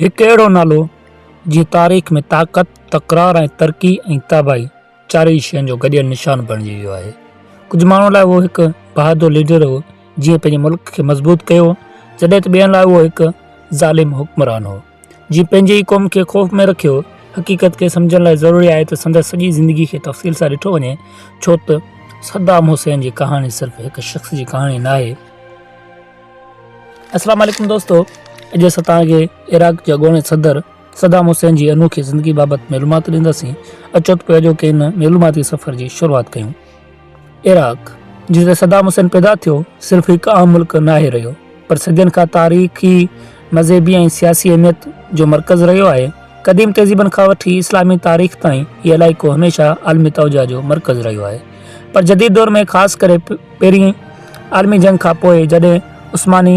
هڪ اهڙو نالو جيئن تاريخ ۾ طاقت، تڪرار ۽ ترقي ۽ تباهي چارئي شين جو گڏيل نشان بڻجي ويو آهي. ڪجهه ماڻهن لاء اهو هڪ بهادر ليڊر هو جنهن پنهنجي ملڪ کي مضبوط ڪيو، جڏهن ته ٻين لاء اهو هڪ ظالم حڪمران هو جنهن پنهنجي ئي قوم کي خوف ۾ رکيو. حقيقت کي سمجهڻ لاء ضروري آهي ته سندس سڄي زندگي کي تفصيل سان ڏٺو وڃي، ڇو ته صدام حسين جي ڪهاڻي صرف هڪ شخص جي ڪهاڻي ناهي. السلام عليڪم دوستو اڄ اسان توهان کي عراق جي اڳوڻي صدر صدام حسين جي انوکي زندگي بابت معلومات ڏينداسين. اچو ته پوء اڄوڪي هن معلوماتي سفر جي شروعات ڪيون. عراق جتي صدام حسين پيدا ٿيو صرف هڪ عام ملڪ ناهي رهيو پر صدين کان تاريخي، مذهبي ۽ سياسي اهميت جو مرڪز رهيو آهي. قديم تهذيبن کان وٺي اسلامي تاريخ تائين هي علائقو هميشه عالمي توجهه جو مرڪز رهيو آهي پر جديد دور ۾ خاص ڪري پهرين عالمي جنگ کان پوء جڏهن عثماني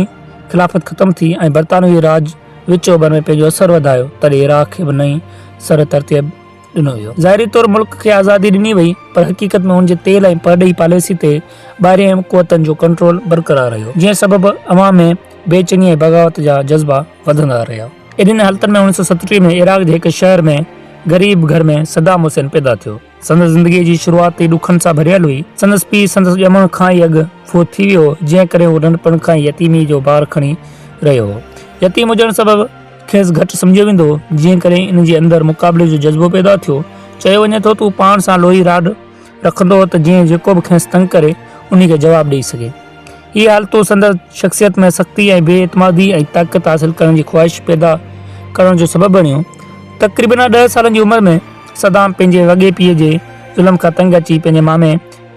خلافت ختم ٿي ۽ برطانوي راڄ وچ اوڀر ۾ پنهنجو اثر وڌايو، تڏهن عراق کي به نئين سر ترتيب ڏنو ويو. ظاهري طور ملڪ کي آزادي ڏني وئي، پر حقيقت ۾ ان جي تيل ۽ پرڏيهي پاليسي تي ٻاهرين قوتن جو ڪنٽرول برقرار رهيو، جنهن سبب عوام ۾ بيچيني ۽ بغاوت جا جذبا وڌندا رهيا. اهڙين حالتن ۾ 1937 ۾ عراق جي هڪ شهر ۾ غريب گهر ۾ صدام حسين پيدا ٿيو. سندس زندگيء جي شروعات ئي ڏکن سان ڀريل هئي. سندس پيء سندس ڄمڻ کان ئي اڳ فوت ٿي ويو هو، جنهن ڪري هو ننڍپڻ کان ئي يتيميء جو بار کڻي رهيو هو. يتيم هجڻ سبب کيس گهٽ سمجهيو ويندو هو، جنهن ڪري ان جي اندر مقابلي جو جذبو پيدا ٿيو. چيو وڃي ٿو ته هو پاڻ سان لوهي راڊ رکندو هو ته جيئن جيڪو به کيس تنگ ڪري، انهي کي جواب ڏئي سگهي. هي حالتون سندس شخصيت ۾ سختي ۽ بي اعتمادي ۽ طاقت حاصل ڪرڻ جي خواهش پيدا ڪرڻ جو سبب بڻيون. تقريبن ڏهه سالن جي عمر ۾ صدام پنهنجي وڳي پيء جي ظلم کان تنگ اچي پنهنجي مامي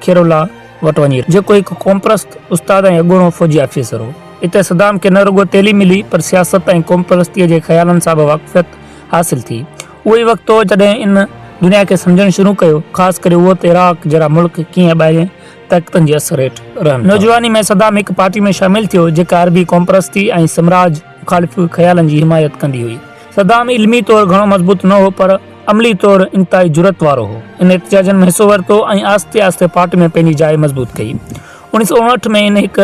خيرالله وٽ وڃي رهيو، جيڪو هڪ قومپرست استاد ۽ اڳوڻو فوجي آفيسر هو. اتي صدام کي نه رڳو تعليم ملي پر سياست ۽ قومپرستيء جي خيالن سان به واقفيت حاصل ٿي. اهو ئي وقت هو جڏهن ان دنيا کي سمجهڻ شروع ڪيو، خاص ڪري اهو ته عراق جهڙا ملڪ ڪيئن ٻاهرين طاقتن جي اثر هيٺ رهن ٿا. نوجواني ۾ صدام هڪ پارٽي ۾ شامل ٿيو جيڪا عربي قومپرستي ۽ سمراج مخالف خيالن جي حمايت ڪندي هئي. صدام علمي طور گهڻو مضبوط نه هو پر عملي طور انتهائي جرئت وارو هو. هن احتجاجن ۾ حصو ورتو ۽ آهستي آهستي پارٽي ۾ پنهنجي جاء مضبوط ڪئي. 1959 ۾ هن هڪ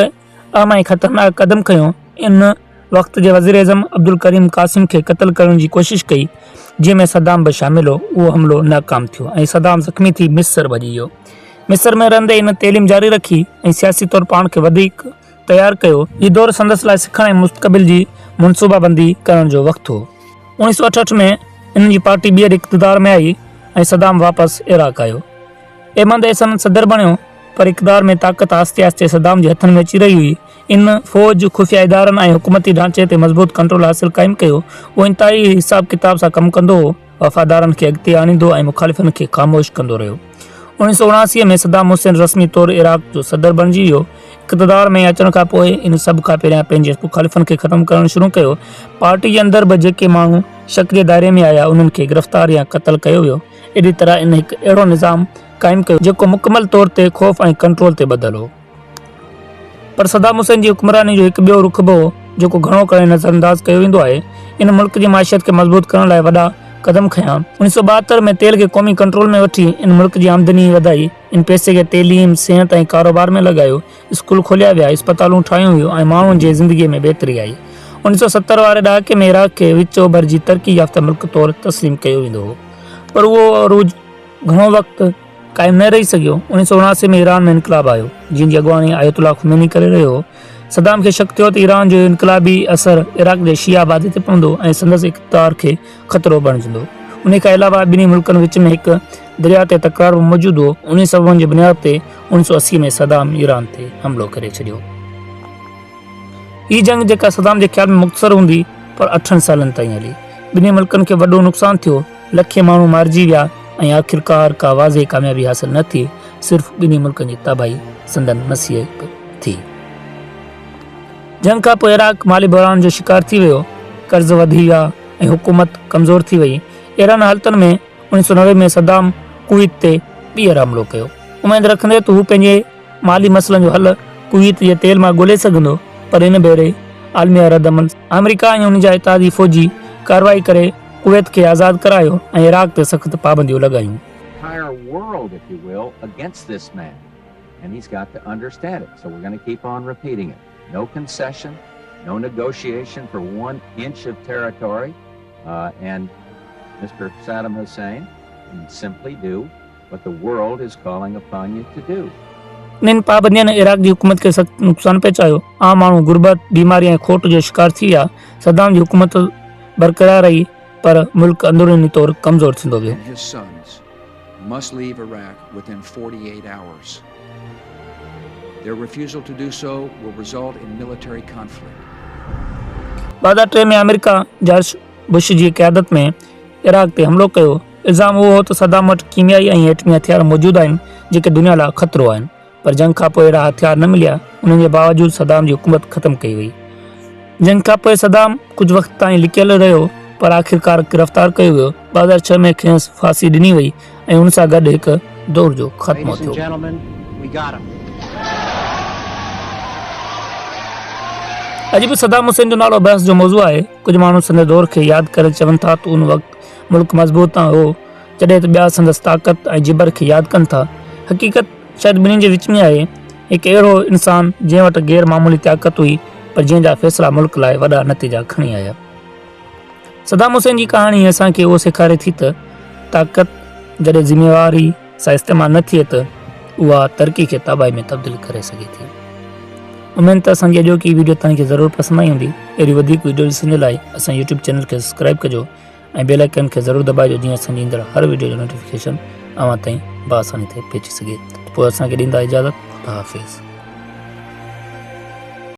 اهم ۽ خطرناڪ قدم کنيو. ان وقت جي وزيراعظم عبدالڪريم قاسم کي قتل ڪرڻ جي ڪوشش ڪئي، جنهن ۾ صدام به شامل هو. اهو حملو ناڪام ٿيو ۽ صدام زخمي ٿي مصر ڀڄي ويو. مصر ۾ رهندي هن تعليم جاري رکي ۽ سياسي طور پاڻ کي وڌيڪ تيار ڪيو. هي دور سندس لاء سکڻ ۽ مستقبل جي منصوبابندي ڪرڻ جو وقت هو. 1968 ۾ انهن جي پارٽي ٻيهر اقتدار ۾ آئي ۽ صدام واپس عراق آيو. احمد احسن صدر بڻيو، پر اقتدار ۾ طاقت آهستي آهستي صدام جي هٿن ۾ اچي رهي هئي. ان فوج، خفيه ادارن ۽ حڪومتي ڍانچي تي مضبوط ڪنٽرول حاصل قائم ڪيو. هو انتهائي حساب ڪتاب سان ڪم ڪندو هو. وفادارن کي اڳتي آڻيندو ۽ مخالفن کي خاموش ڪندو رهيو. 1979 ۾ صدام حسين رسمي طور عراق جو صدر بڻجي ويو. اقتدار ۾ اچڻ کان پوء هن سڀ کان پهريان پنهنجي مخالفن کي ختم ڪرڻ شروع ڪيو. پارٽي جي اندر به جيڪي ماڻهو شڪ جي دائري ۾ آيا انهن کي گرفتار يا قتل ڪيو ويو. اهڙي طرح هن هڪ اهڙو نظام قائم ڪيو جيڪو مڪمل طور تي خوف ۽ ڪنٽرول تي ٻڌل هو. پر صدام حسين جي حڪمراني جو هڪ ٻيو رخ به هو، جيڪو گهڻو ڪري نظرانداز ڪيو ويندو آهي. ان ملڪ جي معيشت کي مضبوط ڪرڻ لاء وڏا قدم کنيا. 1972 ۾ تيل کي قومي ڪنٽرول ۾ وٺي ان ملڪ جي آمدني وڌائي. ان پئسي کي تعليم، صحت ۽ ڪاروبار ۾ لڳايو. اسڪول کوليا ويا، اسپتالون ٺاهيون ويون ۽ ماڻهن جي زندگي ۾ بهتري آئي. 1970 واري ڏهاڪي ۾ عراق کي وچ اوڀر جي ترقي يافته ملڪ طور تسليم ڪيو ويندو هو. پر اهو عروج گهڻو وقت قائم نه رهي سگهيو. 1979 ۾ ايران ۾ انقلاب آيو، جنهن جي اڳواڻي آيت الله خميني ڪري رهيو هو. صدام کي شڪ ٿيو ته ايران جو انقلابي اثر عراق جي شيعه آبادي تي پوندو ۽ سندس اقتدار کي خطرو بڻجندو. انهي کان علاوه ٻنهي ملڪن وچ ۾ هڪ درياء تي تڪرار به موجود هو. انهي سببن جي بنياد تي 1980 ۾ صدام ايران تي حملو ڪري ڇڏيو. هي جنگ جيڪا صدام جي خيال ۾ مختصر هوندي پر اٺن سالن تائين هلي. ٻنهي ملڪن کي وڏو نقصان ٿيو. لکين ماڻهو مارجي ويا ۽ آخرڪار ڪا واضح ڪاميابي حاصل نه ٿي، صرف ٻنهي ملڪن جي تباهي سندن نصيب ٿي. جنگ کان پوء عراق مالي بحران جو شڪار ٿي ويو، قرض وڌي ويا ۽ حڪومت ڪمزور ٿي وئي. اهڙن حالتن ۾ 1990 ۾ صدام ڪويت تي ٻيهر حملو ڪيو، اميد رکندي ته هو پنهنجي مالي مسئلن جو حل ڪويت جي تيل مان ڳولي سگهندو، پر ان ڀيري عالمي رد عمل آمريڪا ۽ ان جا اتحادي فوجي ڪارروائي ڪري ڪويت کي آزاد ڪرايو ۽ عراق تي سخت پابنديون لڳايون. Entire world, if you will, against this man, and he's got to understand it, so we're going to keep on repeating it. No concession, no negotiation for one inch of territory. And Mr. Saddam Hussein can simply do what the world is calling upon you to do. انهن پابندين Iraq جي حڪومت کي سخت نقصان پهچايو. عام ماڻهو غربت، بيماري ۽ کوٽ جو شڪار ٿي ويا. صدام جي حڪومت برقرار رهي پر ملڪ اندروني طور ڪمزور ٿيندو ويو. And his sons must leave Iraq within 48 hours. Their refusal to do so will result in military conflict. 2003 ۾ America George Bush جي قيادت ۾ عراق تي حملو ڪيو. الزام اهو هو ته صدام وٽ ڪيميائي ۽ ايٽمي هٿيار موجود آهن جيڪي دنيا لاء خطرو آهن پر جنگ کانپوء اهڙا هٿيار نه مليا انهن جي باوجود صدام جي حڪومت ختم ڪئي وئي. جنگ کانپوء صدام ڪجهه وقت تائين لڪيل رهيو پر آخرڪار گرفتار ڪيو ويو. 2006 ۾ کيس ڦاسي ڏني وئي ۽ ان سان گڏ هڪ دور جو خاتمو ٿيو. اڄ به صدام حسين جو نالو بحث جو موضوع آهي. ڪجهه ماڻهو سندس دور کي ياد ڪري چون ٿا ته ان وقت ملڪ مضبوط نه هو، جڏهن ته ٻيا سندس طاقت ۽ جبر کي ياد ڪن ٿا. حقيقت شايد ٻنهي جي وچ ۾ آهي. هڪ اهڙو انسان جنهن وٽ غير معمولي طاقت هئي پر جنهن جا فيصلا ملڪ لاء وڏا نتيجا کڻي آيا. صدام حسين جي ڪهاڻي اسان کي اهو سيکاري ٿي ته طاقت جڏهن ذميواري سان استعمال نه ٿئي ته اها ترقي کي تباهي ۾ تبديل ڪري سگهي ٿي. اميد ته اسان جي اڄوڪي ويڊيو توهان کي ضرور پسند آئي هوندي. اهڙي وڌيڪ ويڊيو ڏسڻ جي لاء اسان يوٽيوب چينل کي سبسڪرائب ڪجو ۽ بيل آئيڪن کي ضرور دٻائجو جيئن اسان جي ايندڙ هر ويڊيو جو نوٽيفڪيشن اوهان تائين بآساني ٿي پهچي سگهي. ته پوء اسان کي ڏيندا اجازت. خدا حافظ.